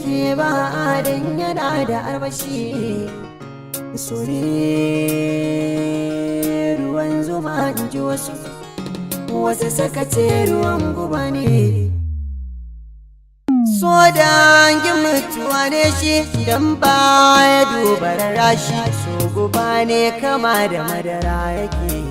yake ba dan yana da armashi. So ne ruwan zuma, in ji wasu, wasu suka ce ruwan guba ne. So dangin mutuwa ne shi, dan ba ya duba rashi. So guba ne, kama da madara yake.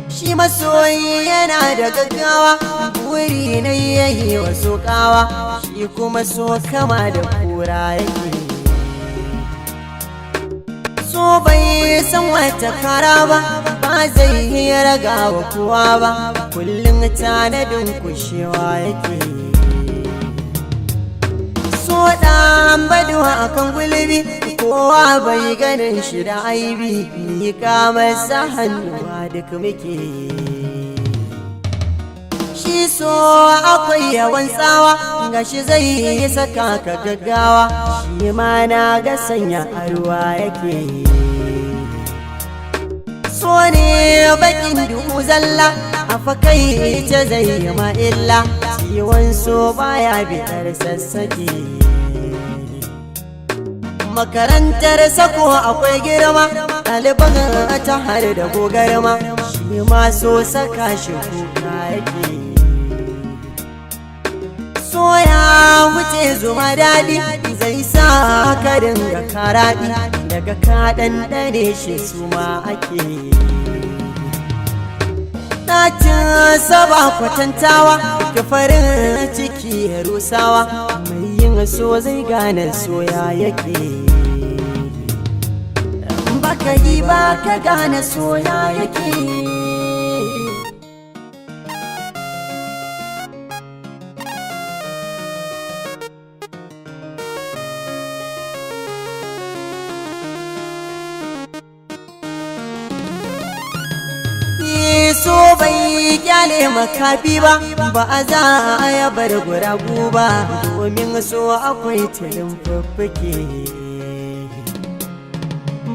Shi masoyi yana da gaggawa, buri na yayi wasu kawa. Shi kuma so kama da kura yake. So bai san wata kara ba, ba zai yi raga wa kowa ba, kullum tanadin kushewa yake. So ɗan baduwa akan gulbi, kowa bai ganin shi da aibi. Miƙa masa hannuwa duk muke. Shi so akwai yawan tsawa, gashi zai yi saka ka gaggawa. Shi ma na ga sanya a ruwa yake. So ne bakin duhu zalla, a fakai ce zai yi ma illa. Ciwon so baya bitar sassake. Makarantar sako akwai girma, ɗaliban ta har da gogarma. Shi ma so saka shi kuka yake. So ya wuce zuma daɗi, zai sa ka dinga karaɗi. Daga ka ɗanɗane shi, su ma ake. Ɗacin saba kwatantawa, ka farin ciki ya rusawa. Mai yin so zai gane soya yake. Baka yi ba ka gane soya yake. So bai kyale makafi ba, ba a za a ya bar guragu ba, domin so akwai tilin fuffuke.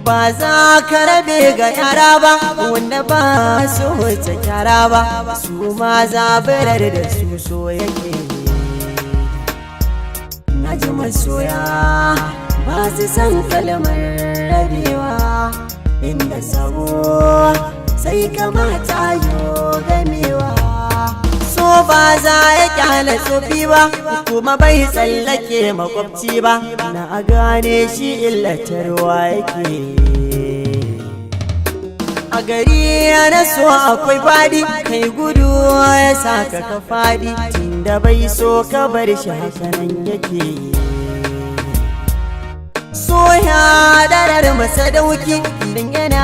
Ba za ka rabe ga yara ba, wanda ba su wuce kyara ba, su ma zabirar da su so yake. Na ji masoya ba su san kalmar rabewa, inda sabo sai kamata yo gamewa. So ba za ya kyale tsofi ba, kuma bai tsallake makwabci ba. Na gane shi illatarwa yake. A gari na so akwai fadi, kai gudu ya saka ka fadi. Tunda bai so ka bar shi hakanan yake. So ya darar masa dauki, idan yana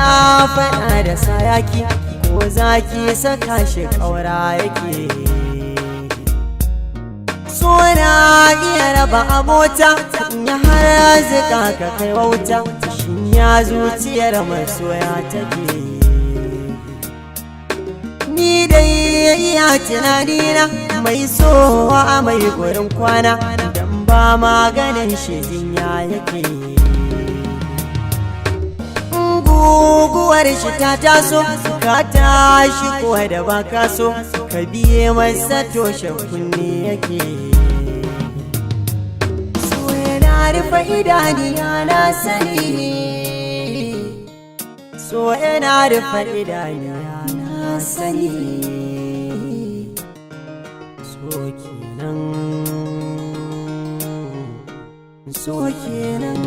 faɗa da sayaki, ko zaki saka shi ƙaura yake. So na iya raba abota, ya har zika ka kai wauta. Shin ya zuciyar masoya take? Ni dai iya tunanina, mai so a mai gurin kwana, dan ba maganin shi jinya yake. Guguwar shi ta taso, ka tashi ko da ba ka so, ka biye masa toshe kunne yake. So yana rufe idaniya, na sani. So yana rufe idaniya, na sani. So kenan, so kenan.